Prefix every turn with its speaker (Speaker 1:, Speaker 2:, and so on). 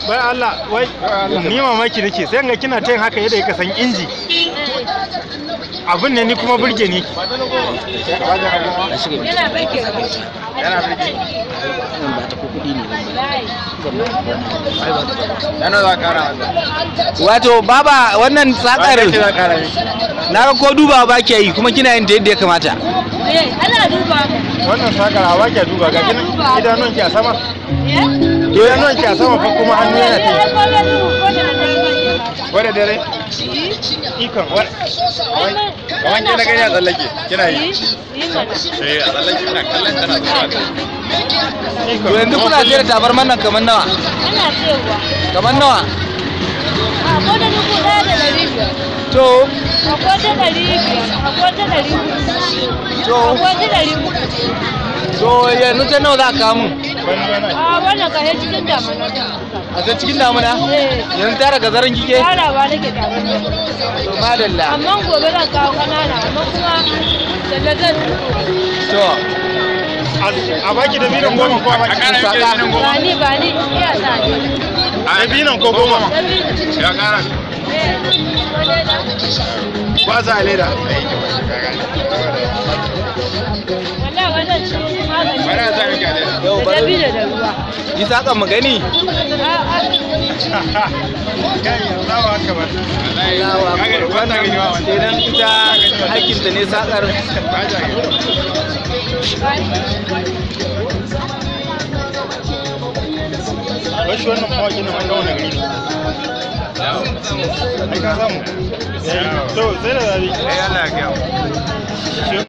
Speaker 1: Bai Allah, wai ni mamaki nake sai ga kina ta yin haka yadda ka san inji. Abin ne ni kuma burge ni.
Speaker 2: Yana burge ka.
Speaker 3: Yana burge.
Speaker 4: Zan ba ta ko kuɗi ne zan ba.
Speaker 3: Yana za kara.
Speaker 4: Wato baba wannan sakar
Speaker 3: za kara.
Speaker 4: Na ga ko duba ba ke yi kuma kina yin ta yadda ya kamata.
Speaker 2: Eh, ana duba.
Speaker 1: Wannan sakar a wake duba ga kina idanun ki a sama.
Speaker 2: Eh?
Speaker 1: Idanun ki a sama fa kuma hannu yana ta.
Speaker 3: Wadda dare?
Speaker 1: Ikon wa.
Speaker 3: Kaman ke na gani a tsallake kina yi.
Speaker 2: Yi mana.
Speaker 3: Eh, a tsallake ina kallon tana zuwa.
Speaker 4: To yanzu kuna sayar da tabarman nan kamar nawa?
Speaker 2: Ana sayarwa.
Speaker 4: Kamar nawa?
Speaker 2: Akwai ta 1500.
Speaker 4: To
Speaker 2: Akwai ta 500, akwai ta 400.
Speaker 4: To.
Speaker 2: Akwai ta 400.
Speaker 4: To yanzu ta nawa za ka kawo mun?
Speaker 2: A wannan ka cikin damana.
Speaker 4: A ta cikin damuna?
Speaker 2: Eh.
Speaker 4: Yanzu tara gazarin kike?
Speaker 2: Tarawa nake damana.
Speaker 4: To madalla.
Speaker 2: Amma gobe zan kawo ƙanana, amma kuma sannan zan
Speaker 4: To
Speaker 1: A baki da binan goma ko a baki
Speaker 3: A kara miki binan goma.
Speaker 2: ba ni ba ni iya sa ni.
Speaker 1: Da binan ko goma.
Speaker 2: Dabino.
Speaker 3: Ya kara.
Speaker 2: Eh, wani da.
Speaker 3: Ba sa leda.
Speaker 2: Wallahi wannan shi magani.
Speaker 3: Bari a sa miki a leda.
Speaker 4: yau
Speaker 2: Da
Speaker 4: bari
Speaker 2: dabino da ruwa.
Speaker 4: yi sakan mu gani.
Speaker 2: A'a.
Speaker 1: Kai Allahu akbar.
Speaker 4: Allahu akbar. Wannan kenan ita hakkinta ne sakar.
Speaker 3: Ba ta gani.
Speaker 1: Wai shi wannan mawaƙi na wanda wani gari ne. Ai ka samu. To sai da zabi.
Speaker 3: Eh, Allah ya kiyaye.